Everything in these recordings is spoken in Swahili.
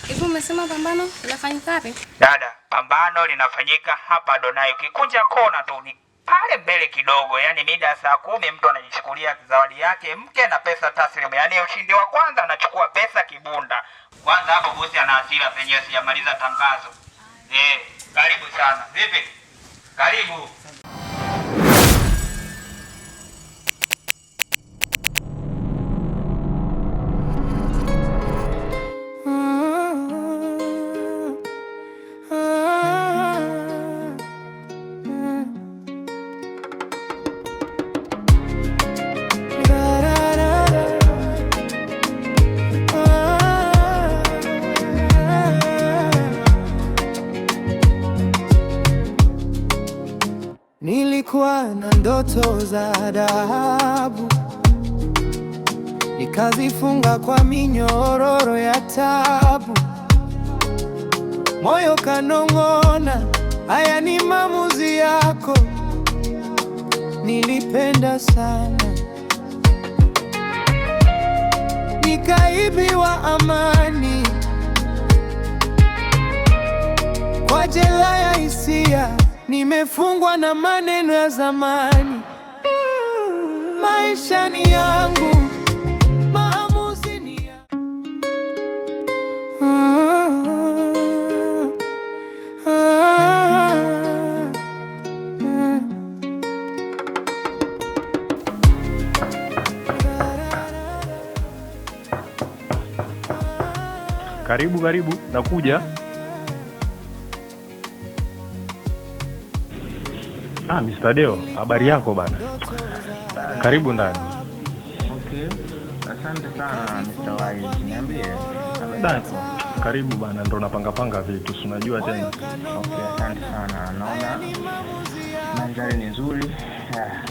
Hivi umesema pambano linafanyika wapi? Dada, pambano linafanyika hapa Donai. Ukikunja kona tu ni pale mbele kidogo, yaani mida ya saa 10 mtu anajichukulia zawadi yake, mke na pesa taslimu. Yaani ushindi wa kwanza anachukua pesa kibunda. Kwanza hapo bosi ana hasira penyewe, sijamaliza tangazo. Karibu sana. Vipi? Karibu. Nilikuwa na ndoto za dhahabu, nikazifunga kwa minyororo ya taabu. Moyo kanong'ona, haya ni maamuzi yako. Nilipenda sana, nikaibiwa amani kwa jela ya hisia. Nimefungwa na maneno ya zamani. Maisha ni yangu, maamuzi ni yangu. Karibu karibu, nakuja. Ah, Mr. Deo, habari yako bana? Karibu ndani. Okay, asante sana Mr. Wise. Niambie habari Da, yako? karibu bana, ndo napanga panga vitu, si unajua tena. Okay, asante sana. Naona mandhari ni nzuri. Ah.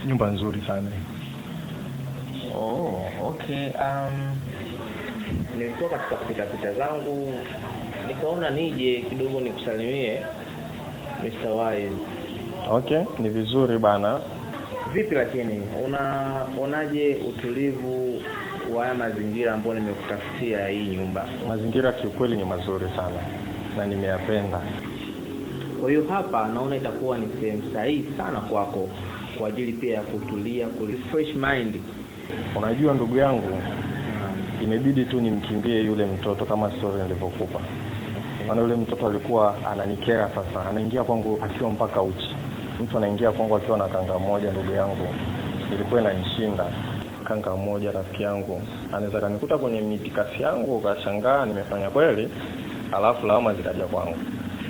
Nyumba nzuri sana. Oh, okay. Nilikuwa katika pita pita zangu nikaona nije kidogo nikusalimie Mr. Wise. Okay, ni vizuri bana. Vipi lakini unaonaje utulivu wa haya mazingira ambayo nimekutafutia hii nyumba? Mazingira kiukweli ni mazuri sana na nimeyapenda. Kwa hiyo hapa naona itakuwa ni sehemu sahihi sana kwako kwa ajili pia ya kutulia, ku refresh mind. Unajua ndugu yangu, imebidi tu nimkimbie yule mtoto kama story nilivyokupa. Maana yule mtoto alikuwa ananikera sasa, anaingia kwangu akiwa mpaka uchi. Mtu anaingia kwangu akiwa na kanga moja, ndugu yangu, ilikuwa inanishinda. Kanga moja, rafiki yangu, anaweza kanikuta kwenye mitikasi yangu ukashangaa nimefanya kweli, alafu lawama zikaja kwangu.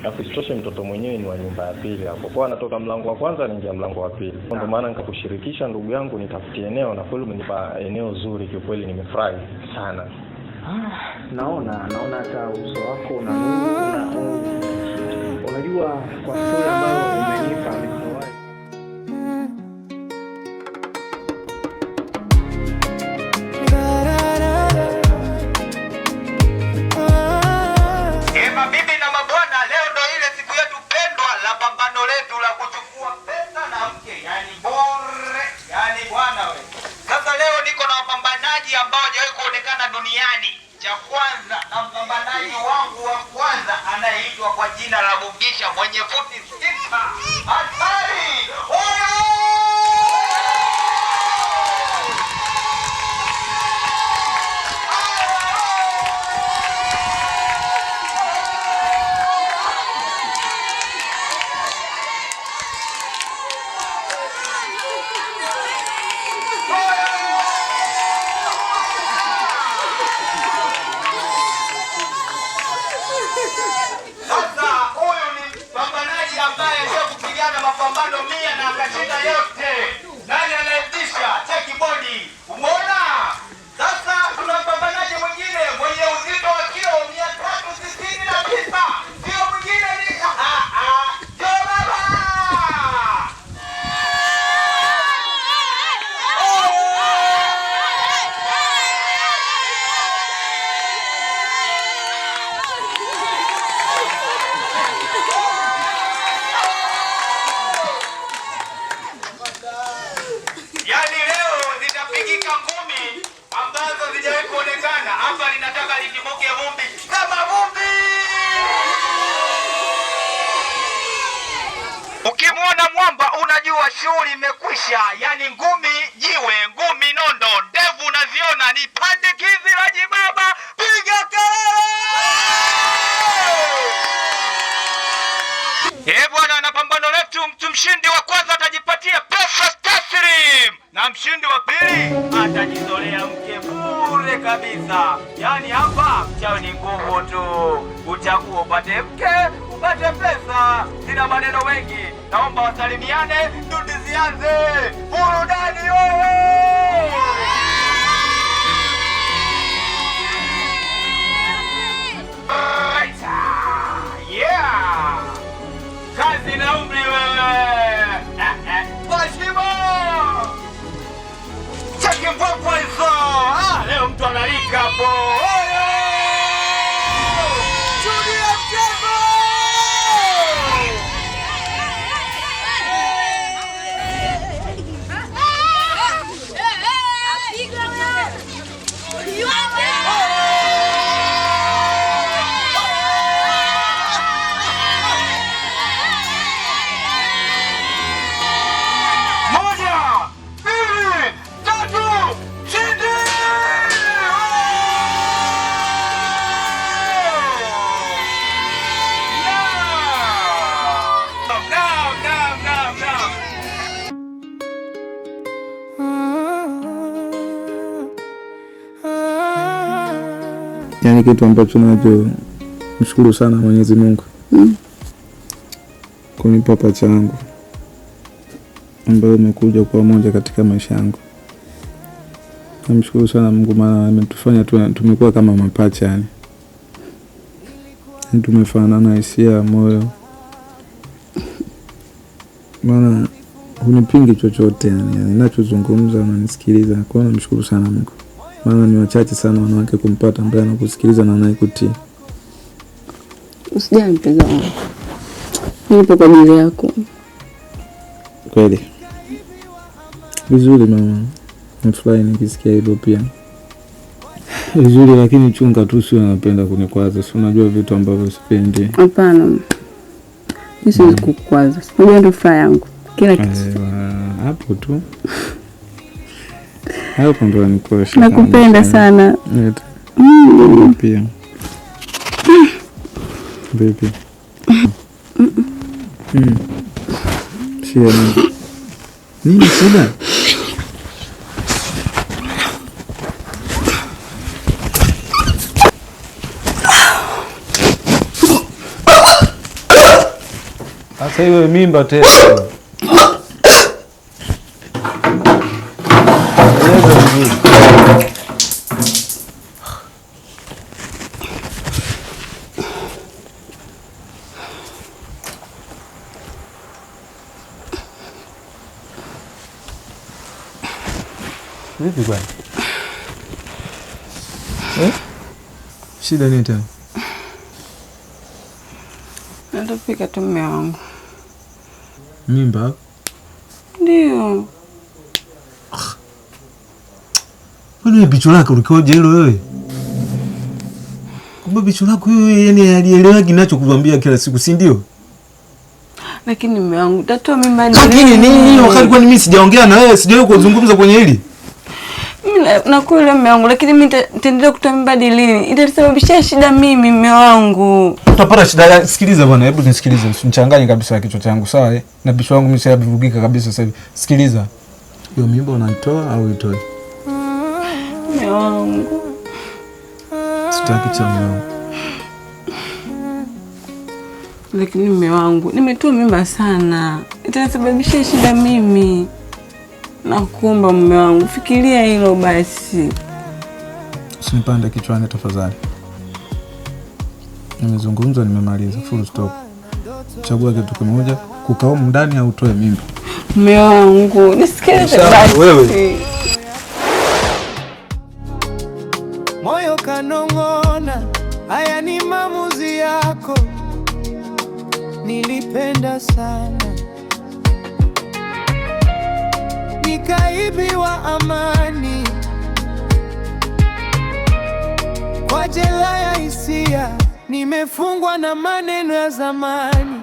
Alafu isitoshe mtoto mwenyewe ni wa nyumba ya pili hapo. Kwa anatoka mlango wa kwanza anaingia mlango wa pili. Ndio maana nikakushirikisha ndugu yangu, nitafutie eneo, na kweli umenipa eneo zuri, kiukweli nimefurahi sana. Ah, naona hata uso wako una nuru, unajua kwa story ambayo umenipa Mr. Wise. Mabibi na mabwana, leo ndo ile siku yetu pendwa la pambano letu la kuchukua pesa na mke, yani bore, yani bwana we. Sasa leo niko na wapambanaji ambao hawajawahi kuonekana duniani. Cha kwanza na mpambanaji wangu wa kwanza anayeitwa kwa jina la Mugisha mwenye futi 6. Hatari! Oyo! Sasa huyu ni mpambanaji ambaye alisha kupigana mapambano 100 na akashinda yote. Nani anayebisha? Cheki bodi. Umeona? Sasa tuna mpambanaji mwingine mwenye uzito wa kilo 369. Sio mwingine ni Joe Baba. Hapa shughuli imekwisha, yani ngumi jiwe, ngumi nondo, ndevu unaziona ni pandikizi la jibaba. Piga kelele! Eh bwana, na pambano letu, mtu mshindi wa kwanza atajipatia pesa taslim na mshindi wa pili atajizolea mke bure kabisa. Yaani hapa mchawi ni nguvu tu, uchague upate mke upate pesa. Sina maneno mengi, naomba wasalimiane, dundi zianze burudani wewe. Right. Yeah. Kazi na umri wewe. Washimo. Cheki mpopo hizo. Ah, leo mtu analika hapo. Oyo! Shuhudia mchezo. Moja, mbili, tatu, shindi! Naam, naam, naam, naam. Yaani kitu ambacho nacho mshukuru sana Mwenyezi Mungu kunipa pacha yangu ambayo imekuja kuwa moja katika maisha yangu. Namshukuru sana Mungu maana ametufanya tumekuwa kama mapacha yani. Yaani tumefanana hisia, moyo, maana hunipingi chochote yani, yani nachozungumza unanisikiliza. Kwa hiyo namshukuru sana Mungu, maana ni wachache sana wanawake kumpata ambaye anakusikiliza na anayekutii. Usijali mpenzi wangu, nipo kwa ajili yako. Kweli vizuri mama, nafurahi nikisikia hivyo pia. Vizuri, lakini chunga tu, sio anapenda kunikwaza, si unajua vitu ambavyo sipendi. Hapana, mi siwezi kukukwaza, unajua ndo furaha yangu kila kitu. Ewa, hapo tu hapo ndo anikosha. Nakupenda sana. Eti, pia vipi? Mm. Shida nini? Nini shida? Sasa iwe mimba tena. Eleza vizuri. Vipi kwani? Eh? Shida nini tena? Natapika tu mume wangu. Mimba? Ndio. Wewe bicho lako ulikoje hilo wewe? Kumbe bicho lako wewe yani alielewa kinachokuambia kila siku, si ndio? Lakini mume wangu tatoa mimba ni Lakini nini wakati kwani mimi sijaongea na wewe, sijawahi kuzungumza kwenye hili? Mimi nakuelewa mume wangu, lakini mimi nitaendelea kutoa mimba hadi lini? Itanisababishia shida mimi mume wangu. Utapata shida gani? Sikiliza bwana, hebu nisikilize, usinichanganye kabisa kichwa changu, sawa eh? Na bicho wangu mimi sasa kabisa sasa hivi. Sikiliza. Hiyo mimba unaitoa au uitoi? Mume wangu. Sitaki cha mume wangu. Lakini mume wangu, nimetoa mimba sana, itanisababishia shida mimi. Nakuomba mume wangu, fikiria hilo basi. Usinipande kichwani tafadhali. Nimezungumza, nimemaliza. Full stop. Chagua kitu kimoja, kukaa humu ndani au utoe mimba. Mume wangu, nisikilize basi. Wewe. Moyo kanong'ona, haya ni maamuzi yako. Nilipenda sana, nikaibiwa amani kwa jela ya hisia, nimefungwa na maneno ya zamani.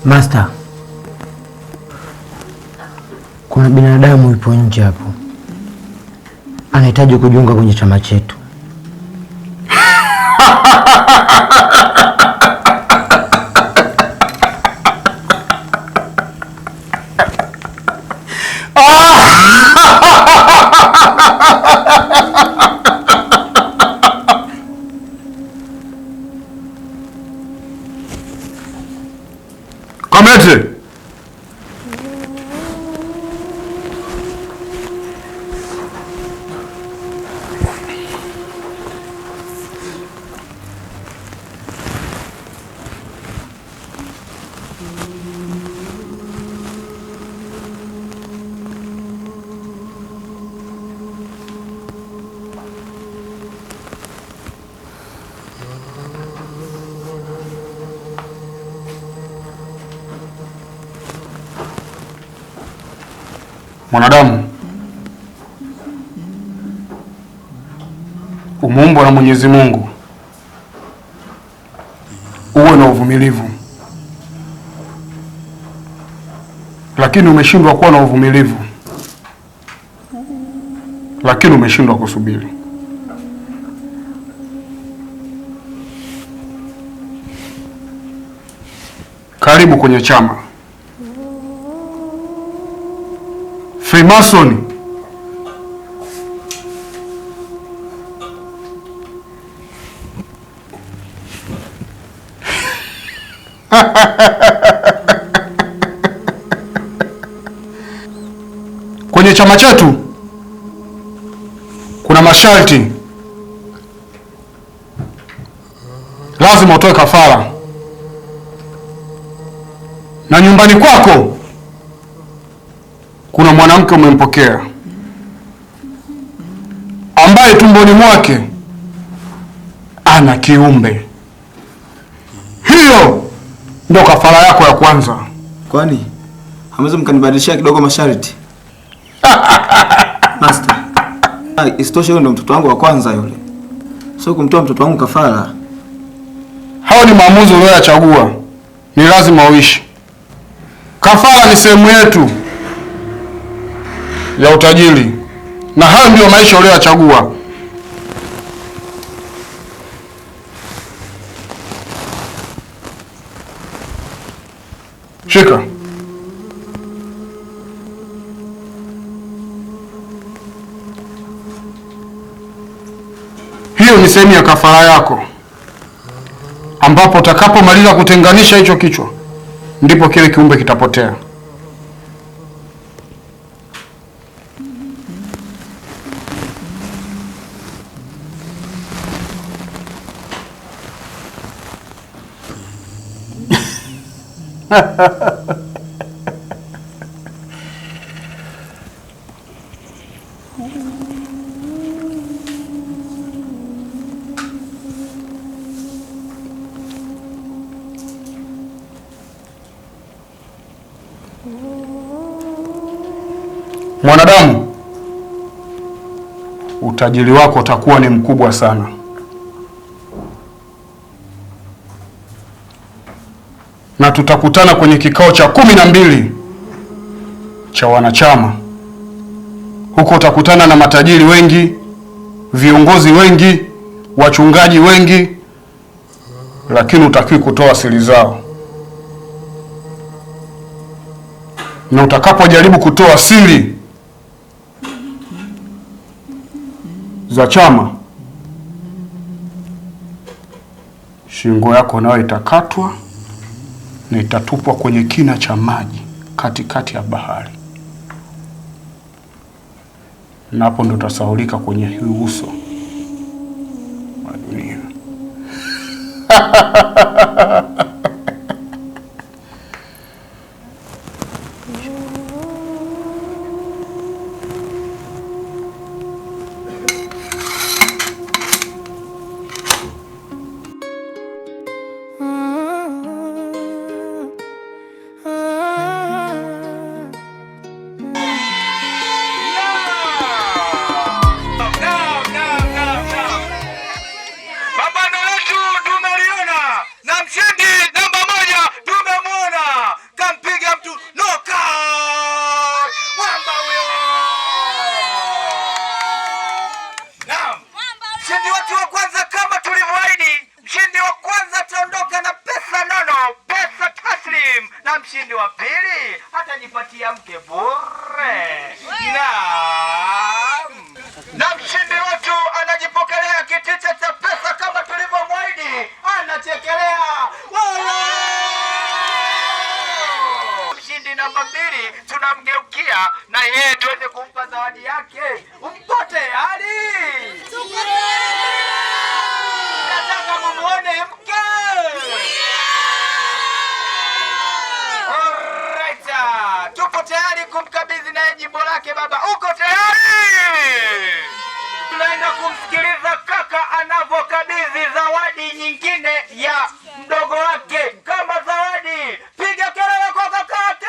Master, kuna binadamu yupo nje hapo anahitaji kujiunga kwenye chama chetu. Kamete! Mwanadamu umeumbwa na Mwenyezi Mungu uwe na uvumilivu, lakini umeshindwa kuwa na uvumilivu, lakini umeshindwa kusubiri. Karibu kwenye chama Freemason. Kwenye chama chetu kuna masharti. Lazima utoe kafara, na nyumbani kwako kuna mwanamke umempokea ambaye tumboni mwake ana kiumbe. Hiyo ndo kafara yako ya kwanza. Kwani hamwezi mkanibadilishia kidogo masharti? Master, isitoshe huyo ndo mtoto wangu wa kwanza yule. Sio kumtoa mtoto wangu kafara. Hao ni maamuzi uliyoyachagua, ni lazima uishi. Kafara ni sehemu yetu ya utajiri, na hayo ndio maisha uliyoyachagua. Shika. Hiyo ni sehemu ya kafara yako, ambapo utakapomaliza kutenganisha hicho kichwa ndipo kile kiumbe kitapotea. Mwanadamu, utajiri wako utakuwa ni mkubwa sana. Na tutakutana kwenye kikao cha 12 cha wanachama. Huko utakutana na matajiri wengi, viongozi wengi, wachungaji wengi, lakini hutakiwi kutoa siri zao. Na utakapojaribu kutoa siri za chama, shingo yako nayo itakatwa na itatupwa kwenye kina cha maji katikati ya bahari, na hapo ndo utasahaulika kwenye huu uso wa dunia. Pambano letu tumeliona na mshindi tunampatia mke bure. Na mshindi wetu anajipokelea kitita cha pesa kama tulivyomwahidi, anachekelea. Mshindi namba 2 tunamgeukia na yeye tuweze kumpa zawadi yake. Mpo tayari? Nataka mumuone mke. Alright, tupo tayari kumkabidhi naye jimbo lake. Baba, uko tayari? Tunaenda kumsikiliza kaka anavyokabidhi zawadi nyingine ya mdogo wake kama zawadi. Piga kelele kwa kakake.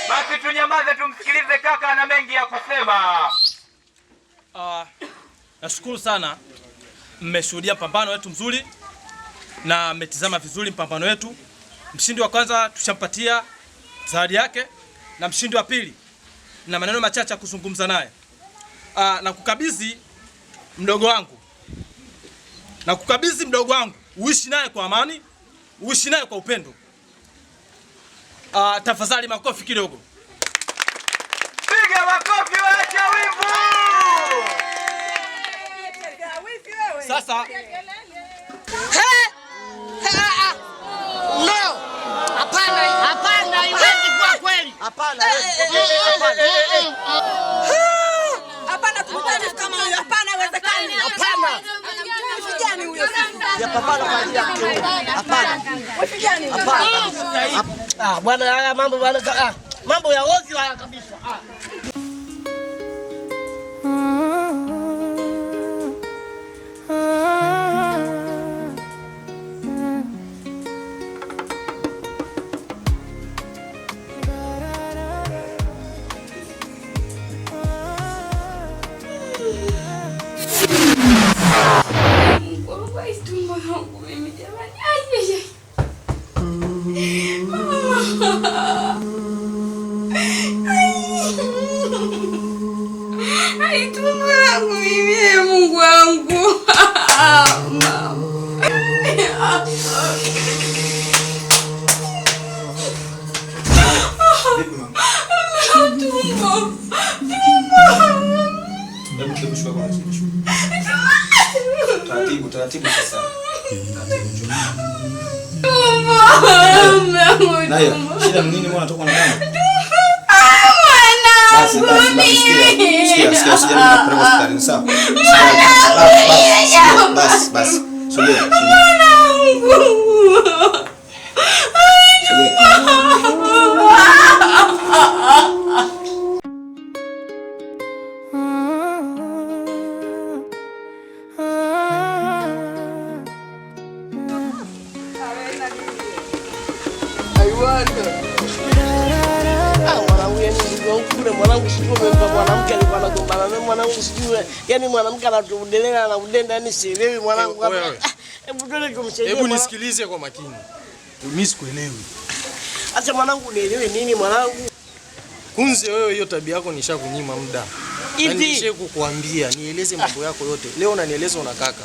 Basi tunyamaze tumsikilize kaka, ana mengi ya kusema. Nashukuru sana, mmeshuhudia mpambano wetu mzuri na mmetizama vizuri mpambano wetu. Mshindi wa kwanza tushampatia zawadi yake, na mshindi wa pili na maneno machache ya kuzungumza naye. Na kukabidhi mdogo wangu. Na kukabidhi mdogo wangu, uishi naye kwa amani, uishi naye kwa upendo. Tafadhali makofi kidogo. Piga makofi waache wivu. Sasa no. Hapana, hapana, haiwezi kuwa kweli. Hapana. Hapana, tumtane kama huyo. Hapana, haiwezekani. Hapana. Mfijani huyo. Ya pambano kwa ajili ya mke. Hapana. Mfijani. Hapana. Ah, bwana haya mambo bwana, mambo ya ovyo haya kabisa. Mungu wangu. Taratibu, taratibu sasa. Nayo, shida ni nini mbona unatoka na damu? Basi, basi, basi, sikia, sikia, usijali mimi nakupeleka hospitalini, sawa? Basi, basi, sogea, sogea. Yaani mwanamke anatuendelea na udenda, yani sielewi mwanangu. Hebu twende tumsaidie. Hebu nisikilize kwa makini. Mimi sikuelewi. Acha mwanangu nielewe nini mwanangu? Kunze wewe hiyo tabia yako nishakunyima muda. Ipi? Nishakukuambia nieleze mambo yako yote. Leo unanieleza una kaka.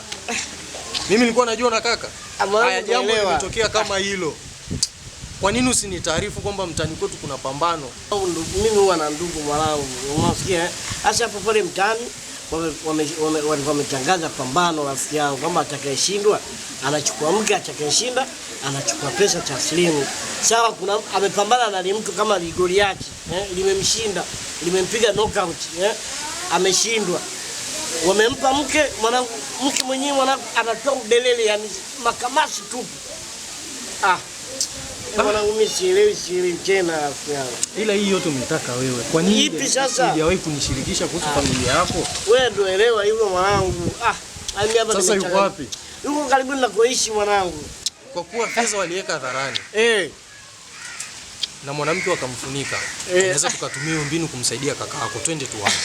Mimi nilikuwa najua una kaka. Haya jambo limetokea kama hilo. Kwa nini usinitaarifu kwamba mtani kwetu kuna pambano? Mimi huwa na ndugu mwanangu. Unasikia? Acha hapo pale mtani wametangaza pambano rafiki yangu kwamba atakayeshindwa anachukua mke, atakayeshinda anachukua pesa taslimu. Sawa, kuna amepambana na mtu kama Goliati, limemshinda, limempiga knockout, ameshindwa. Wamempa mke mwanangu, mke mwenyewe mwanangu anatoa udelele, yani makamasi tupu. Mwanangu mimi sielewi tena rafiki yangu. Ila hii yote umetaka wewe. Kwa nini ipi sasa? Hujawahi kunishirikisha kuhusu familia yako? Wewe ndio elewa hivyo mwanangu. Mimi hapa sasa yuko wapi? Yuko karibu na kuishi mwanangu. Kwa kuwa fedha waliweka hadharani. Na mwanamke wakamfunika. Tunaweza tukatumia hiyo mbinu kumsaidia kaka yako. Twende tu hapo.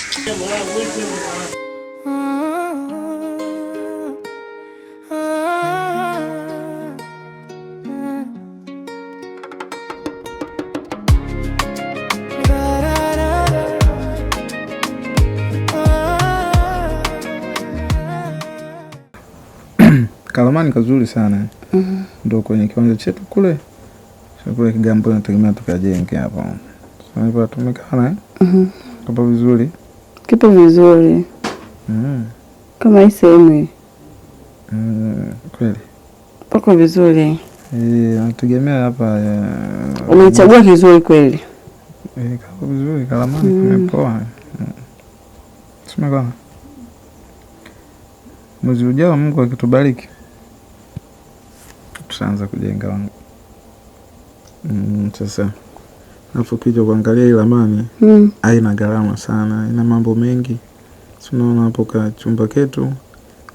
Kalamani kazuri sana. Ndio kwenye kiwanja chetu kule. Kule Kigamboni nategemea tukajenge hapo. Sasa tumekana eh? Mhm. Kipo vizuri. Kipo vizuri. Kama hii sehemu hii. Kweli. Pako vizuri. Nategemea hapa Umechagua vizuri kweli. Kako vizuri, kalamani kumepoa. Sema kama mwezi ujao Mungu akitubariki tutaanza kujenga wangu. Sasa alafu ukija kuangalia hii ramani haina gharama sana, ina mambo mengi. Si unaona hapo ka chumba ketu,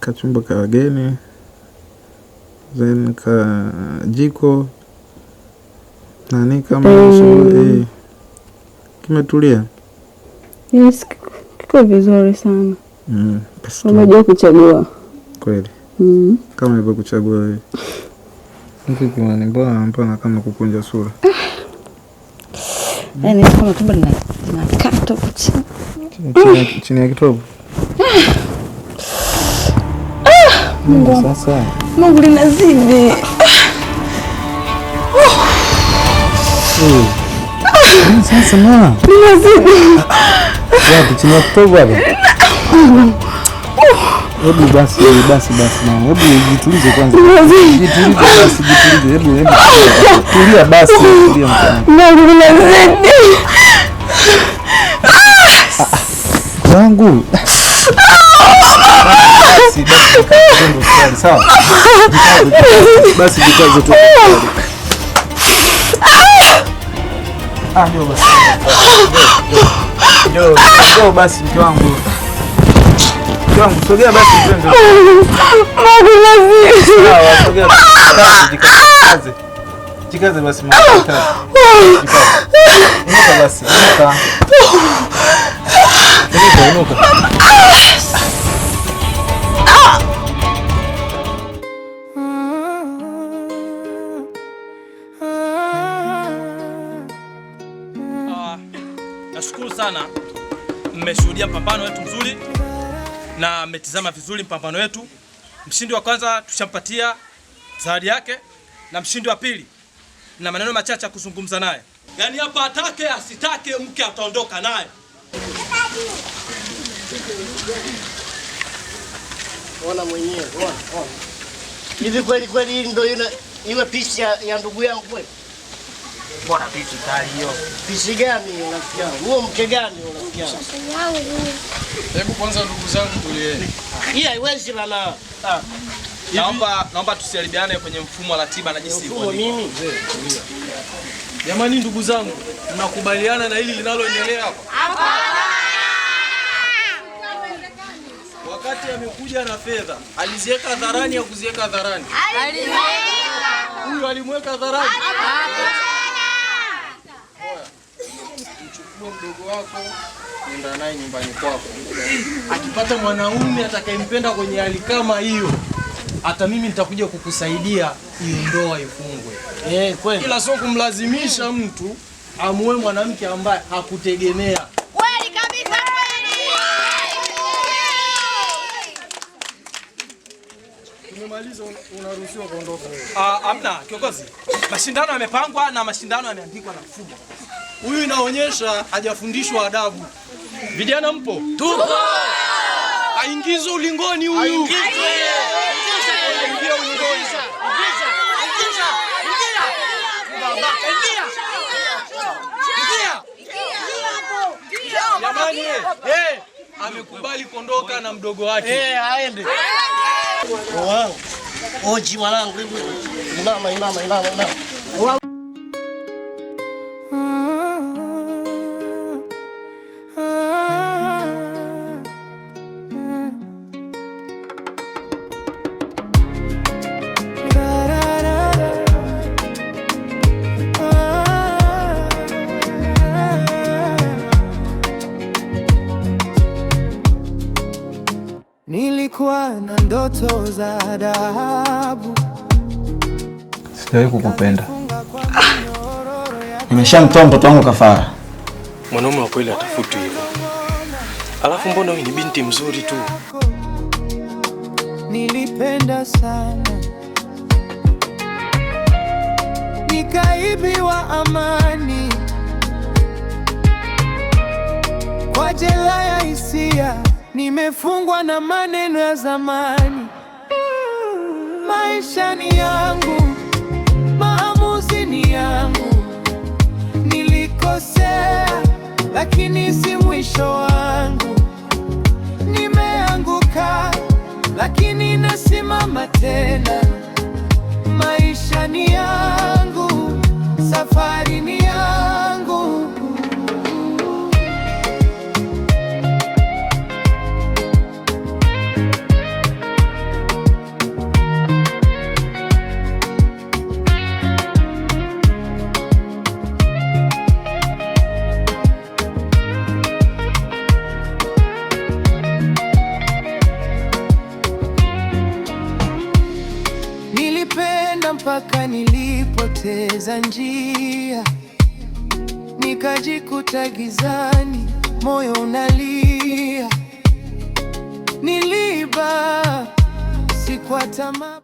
ka chumba ka wageni, then ka jiko nani kama kimetulia. Yes, kiko vizuri sana. Unajua kuchagua. Kweli. Kama nilivyokuchagua wewe. Vipi mwani, mbona kama kukunja sura? Yaani kama tumbo linakata huko chini. Chini ya kitovu. Mungu sasa. Mungu linazidi. Sasa ma. Linazidi. Wapi chini ya kitovu hapo? Hebu basi mama. Hebu jitulize kwanza. Jitulize basi, jitulize. Hebu tulia basi, tulia mwanangu. Mungu linazidi. Wangu. Basi sawa. Basi jikaze tu. Ndio basi. Ndio basi mke wangu. Mke wangu sogea basi twende. Mungu lazima. Sawa, sogea basi. Jikaze. Jikaze basi mama. Jikaze. Inuka basi, inuka. Inuka, inuka. Nashukuru sana, mmeshuhudia mpambano wetu mzuri na mmetizama vizuri mpambano wetu. Mshindi wa kwanza tushampatia zawadi yake, na mshindi wa pili na maneno machache ya kuzungumza naye. Yaani hapa atake asitake mke ataondoka naye. Ona mwenyewe, ona. Hivi kweli kweli hii ndio ile pisi ya ndugu yangu kweli? Mbona pisi kali hiyo? Pisi gani hiyo rafiki yangu? Huo mke gani huo rafiki yangu? Hebu kwanza ndugu zangu tulieni. Hii haiwezi bana. Naomba tusiharibiane kwenye mfumo wa ratiba na jinsi ilivyo. Mimi jamani ndugu zangu, mnakubaliana na hili linaloendelea hapa? Hapana. Wakati amekuja na fedha, aliziweka hadharani au kuziweka hadharani? Aliziweka. Huyu alimweka hadharani? Mchukue mdogo wako, nenda naye nyumbani kwako. Akipata mwanaume atakayempenda kwenye hali kama hiyo, hata mimi nitakuja kukusaidia hiyo ndoa ifungwe. Kweli. Ila sio kumlazimisha mtu amuoe mwanamke ambaye hakutegemea. Kweli kabisa, kweli. Tumemaliza, unaruhusiwa kuondoka. Amna kiongozi. Mashindano yamepangwa na mashindano yameandikwa na mfumo. Huyu inaonyesha hajafundishwa adabu. Vijana mpo? Tupo. Aingizwe ulingoni huyu. Aingia ulingoni. Ingia. Jamani, amekubali kuondoka na mdogo wake. Aende. Wow. Oji mwanangu, inama inama inama inama. Nilikuwa na ndoto za dhahabu. Sijawahi kukupenda. Nimeshamtoa mtoto wangu kafara. Mwanaume wa kweli atafuti hivyo. Alafu mbona wewe ni binti mzuri tu? Nilipenda sana. Nikaibiwa amani kwa jela ya hisia, nimefungwa na maneno ya zamani. Maisha ni yangu, maamuzi ni yangu. Nilikosea, lakini si mwisho wangu. Nimeanguka, lakini nasimama tena. Maisha ni yangu, safari ni yangu. Nilipenda mpaka nilipoteza njia, nikajikuta gizani, moyo unalia. Niliiba si kwa tamaa.